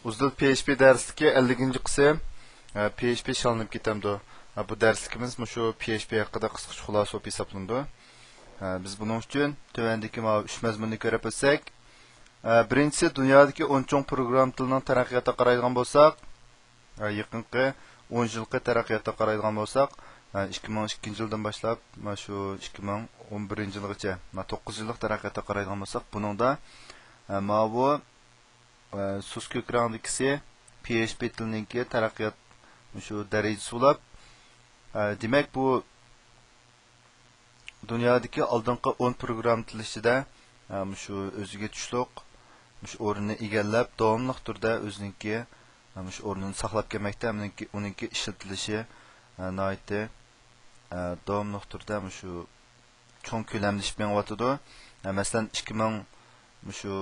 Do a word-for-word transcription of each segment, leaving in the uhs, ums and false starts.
ئۇزدىل پي ئېچ پى دەرسلىكى ئەللىكىنچى قىسىم. ھە، پي ئېچ پى شالىنىپ كېتەمدۇ؟ ھە، بۇ دەرسلىكىمىز مۇشۇ پي ئېچ پى ھەققىدە قىسقىچە خۇلاسە بولۇپ ھېسابلىنىدۇ. ھە، بىز بۇنىڭ ئۈچۈن تۆۋەندىكى ماۋۇ ئۈچ مەزمۇننى كۆرۈپ ئۆتسەك. ھە، بىرىنچىسى، دۇنيادىكى ئون چوڭ پروگرامما تىلىنىڭ تەرەققىياتىغا قارايدىغان بولساق، ھە، يېقىنقى ئون يىلقى تەرەققىياتقا قارايدىغان بولساق، ھە، ئىككى مىڭ ئىككىنچى يىلدىن باشلاپ، مانا شۇ ئىككى مىڭ ئون بىرىنچى يىلغىچە، مانا توققۇز يىللىق تەرەققىياتقا قارايدىغان بولساق، بۇنىڭدا، ھە، ماۋۇ، ھە، سۇس كۆك رەڭدىكىسى پي ئېچ پى تىلىنىڭكى تەرەققىيات مۇشۇ دەرىجىسى بولۇپ، ھە، دېمەك، بۇ دۇنيادىكى ئالدىنقى ئون پروگرامما تىل ئىچىدە، ھە، مۇشۇ ئۆزىگە تۇشلۇق، مۇشۇ ئورۇننى ئىگىلەپ، داۋاملىق تۈردە ئۆزىنىڭكى، ھە، مۇشۇ ئورنىنى ساقلاپ كەلمەكتە، ئۇنىڭكى، ئۇنىڭكى ئىشلىتىلىشى، ھە، ناھايىتى، ھە، داۋاملىق تۈردە مۇشۇ چوڭ كۆلەملىشىپ مېڭىۋاتىدۇ. ھە، مەسىلەن، ئىككى مىڭ، مۇشۇ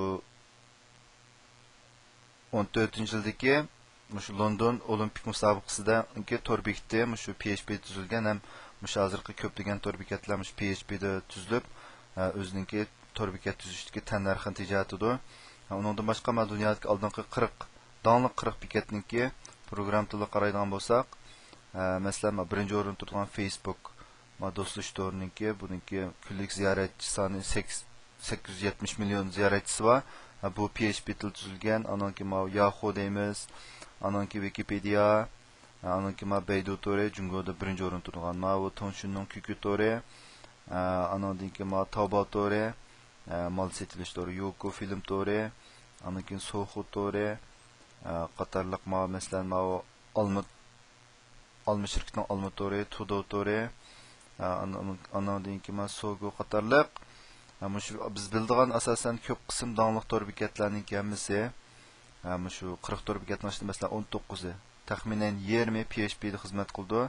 ئون تۆتىنچى يىلدىكى مۇشۇ لوندون ئولىمپىك مۇسابىقىسىدىكى تور بېكىتى مۇشۇ پي ئېچ پى تۈزۈلگەن ھەم مۇشۇ ھازىرقى كۆپلىگەن تور بېكەتلەر مۇشۇ پي ئېچ پى دە تۈزۈلۈپ، ئە، ئۆزىنىڭكى تور بېكەت تۈزۈشتىكى تەننەرخىنى تېجەۋاتىدۇ. ئە، ئۇنىڭدىن باشقا، مانا دۇنيادىكى ئالدىنقى قىرىق، داڭلىق قىرىق بېكەتنىڭكى پروگرامما تىلىغا قارايدىغان بولساق، ئە، مەسىلەن، مانا بىرىنچى ئورۇندا تۇرىدىغان فېيسبۇك، مانا دوستلىشىش تورىنىڭكى، بۇنىڭكى كۈنلۈك زىيارەتچى سانى سەككىز، سەككىز يۈز يەتمىش مىليون زىيارەتچىسى بار. ھە، بۇ پي ئېچ پى تىل تۈزۈلگەن، ئانىڭكى ماۋۇ ياخۇ دەيمىز، ئانىڭكى ۋىكىپېدىيا، ھە، ئانىڭكى ماۋۇ بەيدۇ تورى، جۇڭگودا بىرىنچى ئورۇندا تۇرىدىغان ماۋۇ تۇڭشۈننىڭ كۈكۈ تورى، ھە، ئانىڭدىن كېيىن ماۋۇ تاۋباۋ تورى، ھە، مال سېتىۋېلىش تورى، يوكو فىلىم تورى، ئانىڭدىن كېيىن سوخۇ تورى، ھە، قاتارلىق ماۋۇ، مەسىلەن، ماۋۇ ئالما ئالما شىركىتىنىڭ ئالما تورى، تۇدو تورى، ئا-، ئان-، ئان-، ئانىڭدىن كېيىن مانا سوگو قاتارلىق، ئا، مۇشۇ بىز بىلىدىغان ئاساسەن كۆپ قىسىم داڭلىق تور بېكەتلەرنىڭكى ھەممىسى، ئا، مۇشۇ قىرىق تور بېكەتنىڭ ئىچىدە، مەسىلەن، ئون توققۇزى، تەخمىنەن يېرىمى پي ئېچ پى دە خىزمەت قىلىدۇ.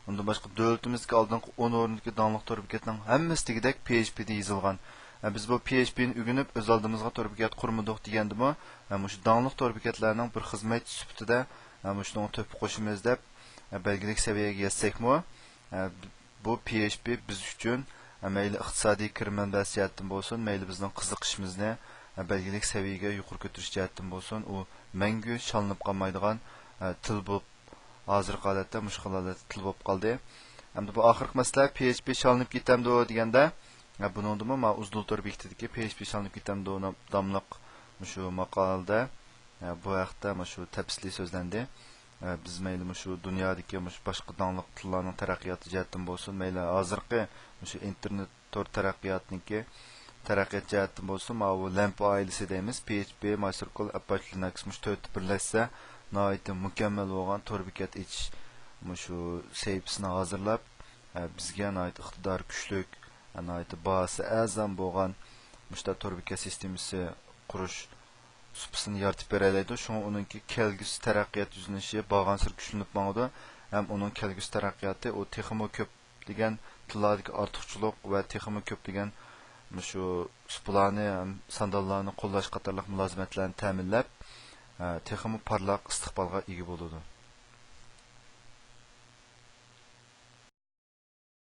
ئۇندىن باشقا، دۆلىتىمىزدىكى ئالدىنقى ئون ئورۇندىكى داڭلىق تور بېكەتنىڭ ھەممىسى دېگۈدەك پي ئېچ پى دە يېزىلغان. ئا، بىز بۇ پي ئېچ پى نى ئۆگىنىپ، ئۆز ئالدىمىزغا تور بېكەت قۇرمىدۇق دېگەندىمۇ، ئا، مۇشۇ داڭلىق تور بېكەتلەرنىڭ بىر خىزمەتچى سۈپىتىدە، ئا، مۇشۇنىڭغا تۆھپە قوشىمىز دەپ، بەلگىلىك سەۋىيەگە يەتسەكمۇ، بۇ پي ئېچ پى بىز ئۈچۈن، مەيلى ئىقتىسادىي كىرىم مەنبەسى جەھەتتىن بولسۇن، مەيلى بىزنىڭ قىزىقىشىمىزنى بەلگىلىك سەۋىيەگە يۇقىرى كۆتۈرۈش جەھەتتىن بولسۇن، ئۇ مەڭگۈ شالىنىپ قالمايدىغان تىل بولۇپ، ھازىرقى ھالەتتە مۇشۇ خىل ھالەتتە تىل بولۇپ قالدى. ئەمدى بۇ ئاخىرقى مەسىلە، پي ئېچ پى شالىنىپ كېتەمدۇ دېگەندە، بۇنىڭدىمۇ مانا ئۇزدۇل تور بېكىتىدىكى پي ئېچ پى شالىنىپ كېتەمدۇ ناملىق مۇشۇ ماقالىدە، بۇ ھەقتە مۇشۇ تەپسىلىي سۆزلەندى. بىز مەيلى مۇشۇ دۇنيادىكى مۇشۇ باشقا داڭلىق تىللارنىڭ تەرەققىياتى جەھەتتىن بولسۇن، مەيلى ھازىرقى مۇشۇ ئىنتېرنېت تور تەرەققىياتىنىڭكى تەرەققىيات جەھەتتىن بولسۇن، ماۋۇ لەمپە ئائىلىسى دەيمىز، پي ئېچ پى، مايسىركول، ئاپاچ لىناكس مۇشۇ تۆتى بىرلەشسە، ناھايىتى مۇكەممەل بولغان تور بېكەت ئېچىش مۇشۇ سەھىپىسىنى ھازىرلاپ، بىزگە ناھايىتى ئىقتىدارى كۈچلۈك، ناھايىتى باھاسى ئەرزان بولغان مۇشۇنداق تور بېكەت سىستېمىسى قۇرۇش سۇپىسىنى يارىتىپ بېرەلەيدۇ. شۇڭا ئۇنىڭكى كەلگۈسى تەرەققىيات يۈزلىنىشى بارغانسېرى كۈچلىنىپ ماڭىدۇ ھەم ئۇنىڭ كەلگۈسى تەرەققىياتى ئۇ تېخىمۇ كۆپلىگەن تىللاردىكى ئارتۇقچىلىق ۋە تېخىمۇ كۆپلىگەن مۇشۇ سۇپىلارنى ھەم ساندانلارنى قوللاش قاتارلىق مۇلازىمەتلەرنى تەمىنلەپ، تېخىمۇ پارلاق ئىستىقبالغا ئىگە بولىدۇ.